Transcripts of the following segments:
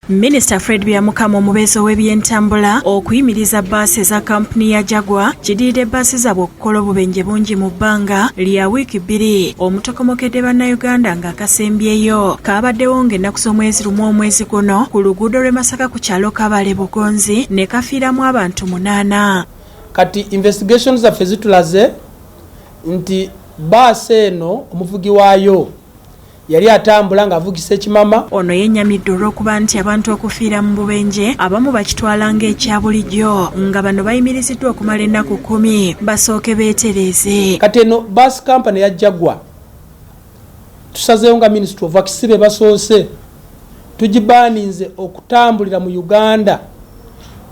Minisita Fred Byamukama, omubeezi ow'ebyentambula, okuyimiriza bbaasi eza kampuni ya Jaguar kidiridde bbaasi zaabwe okukola obubenje bungi mu bbanga lya wiiki 2 omutokomokedde Bannayuganda, ng'akasembyeyo kaabaddewo ng'ennaku z'omwezi 1 omwezi guno ku luguudo lw'e Masaka ku kyalo Kabale Bugonzi ne kafiiramu abantu 8. Kati investigation zaffe zitulaze nti baasi eno omuvugi waayo yali atambula ng'avugisa ekimama. Ono yennyamidde olw'okuba nti abantu okufiira mu bubenje abamu bakitwala ng'ekya bulijjo, nga bano bayimiriziddwa okumala ennaku 10 basooke beetereeze. Kati eno bus company ya Jaguar tusazeewo nga Ministry of Works be basoose tugibaninze okutambulira mu Uganda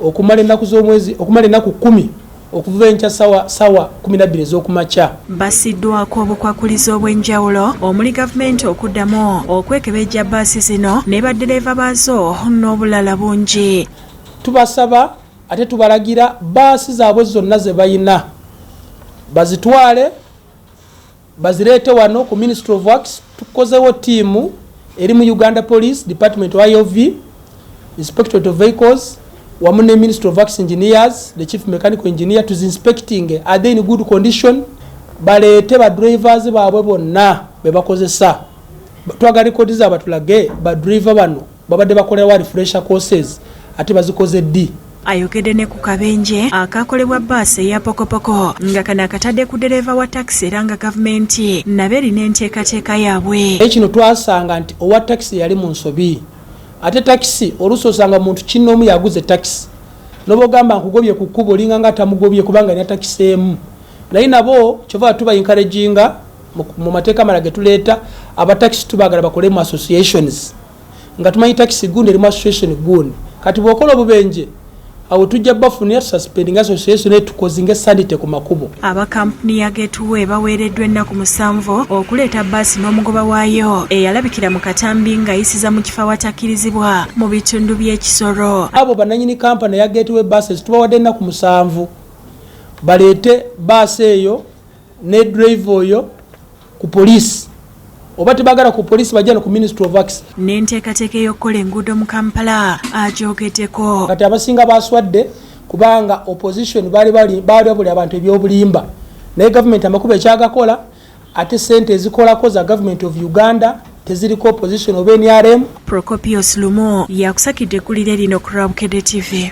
okumala ennaku z'omwezi, okumala ennaku 10 okuva enkya sawa 12 ez'okumakya. Basiddwako obukwakulizo obw'enjawulo omuli gavumenti okuddamu okwekebejja bbaasi zino ne baddereeva baazo n'obulala bungi. Tubasaba ate tubalagira baasi zaabwe zonna ze bayina bazitwale, bazireete wano ku Ministry of Works. Tukozewo ttiimu eri mu Uganda Police, Department of IOV, Inspectorate of Vehicles, wamu ne Ministry of Works engineers, the chief mechanical engineer, tuzinspecting, are they in good condition? Baleete badrivers baabwe bonna be bakozesa. Twagala rekodi zaabwe, tulage badriver bano babadde bakolerawa refresher courses, ate bazikoze ddi. Ayogedde ne ku kabenje akakolebwa bbaasi eya pokopoko, nga kano akatadde ku ddereeva wa takisi, era nga gavumenti nabo erina enteekateeka yaabwe. Naye kino twasanga nti owa takisi yali mu nsobi. Ate takisi oluusi osanga muntu kinnoomu yaguze takisi, noba ogamba nkugobye ku kkubo, olinga nga atamugobye kubanga alina takisi emu. Naye nabo kyova tuba encouraginga mu mateeka amala ge tuleeta, abatakisi tubagala bakole mu associations, nga tumanyi takisi gundi erimu association gundi. Kati bw'okola obubenje, awo tujja bafunira, tususpending association, naye tukozinga esanity ku makubo. Aba kampuni ya Gateway baweereddwa ennaku 7 okuleeta bbaasi n'omugoba waayo eyalabikira mu katambi ng'ayisiza mu kifo awatakkirizibwa mu bitundu by'Ekisoro. Abo bananyini kampani eya Gateway Buses tubawadde ennaku 7 baleete baasi eyo ne driver oyo ku poliisi, oba tebagala ku poliisi, bajja no ku Ministry of Works. N'enteekateeka ey'okukola enguudo mu Kampala agyogeddeko. Kati abasinga baswadde kubanga opposition baali buli abantu ebyobulimba, naye gavumenti amakubo ekyagakola, ate sente ezikolako za Government of Uganda, teziriko opposition oba NRM. Procopius Lumu yakusakidde eggulire lino ku Lwabukedde TV.